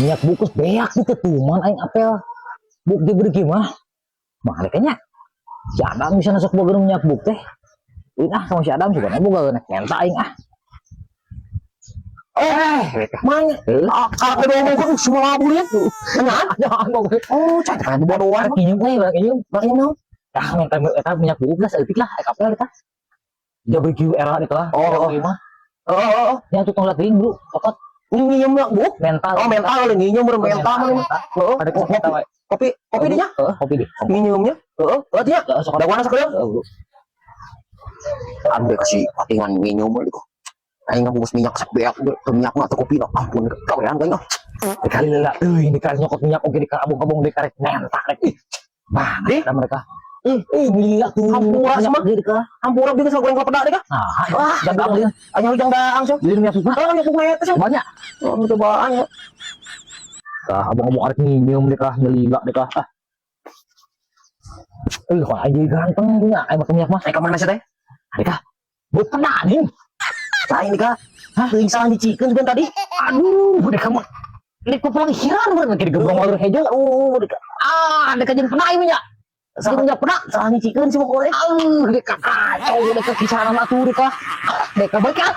Minyak bukus beak di ketuman aing apel. Buk diberi mah. Mah kayaknya. Si Adam bisa masuk boga minyak buk teh. Ulin ah sama si Adam juga boga nek menta aing ah. Eh, mang, ah, kalau ngomong kan semua labu lihat. Kenaan? Jangan boga. Oh, cantik kan bodohan. Nginjem euy, barang nginjem. Makanya mau. Ah, minta eta minyak buk lah saeutik lah, ek apel eta. Jabri kieu era eta lah. Oh. Ieu mah. Oh. Ya tuh tong teuing, Bro. Kokot Nginjem minyak buk. Mental. Oh, mental lah nginjem mental mah. Heeh. Ada kopi Kopi, kopi, kopi dinya. Heeh, kopi deh. Nginjemnya. Heeh, berarti ya. Heeh, sok. Daguan sakalian. Heeh, Bro. Ambil kasih patingan nginjem gitu. Aing ngabungkus minyak sak beak, ke minyak mah atau kopi lah. Ampun, kawean kayaknya. Dikali lila teuing, dikali nyokot minyak oge, dikali abong-abong, dikali mentak rek. Ih. Bah, Di? ada mereka. Ih, Ih, lila tuh. Hampura Minyak sama. oge dikali. Hampura juga sama goreng kelapa deh kah? Nah, Wah, jangan beli. Ayo jangan daang sih. Beli minyak buk. Ah, minyak buk eta sih. Banyak. Oh, cobaan ya. Tah, abong-abong arek nginjem deh kah, nyelila deh kah. Ah. Eh, kok aja ganteng punya, aing make minyak mah. Eh, kemana sih teh? Adekah, bukan pernah nih. Lain nih kah? Hah? Teuing salah dicikeun juga tadi. Aduh, udah kamu. Ini ku pulang hiran bener lagi digebrong alur hejo. Oh, deka. Ah, deka jeung pernah ieu nya. Salah Jeung pernah. Salah nyicikeun sih pokoknya. Ah, deka kacau, deka kisaran atuh deka. Deka balik ah.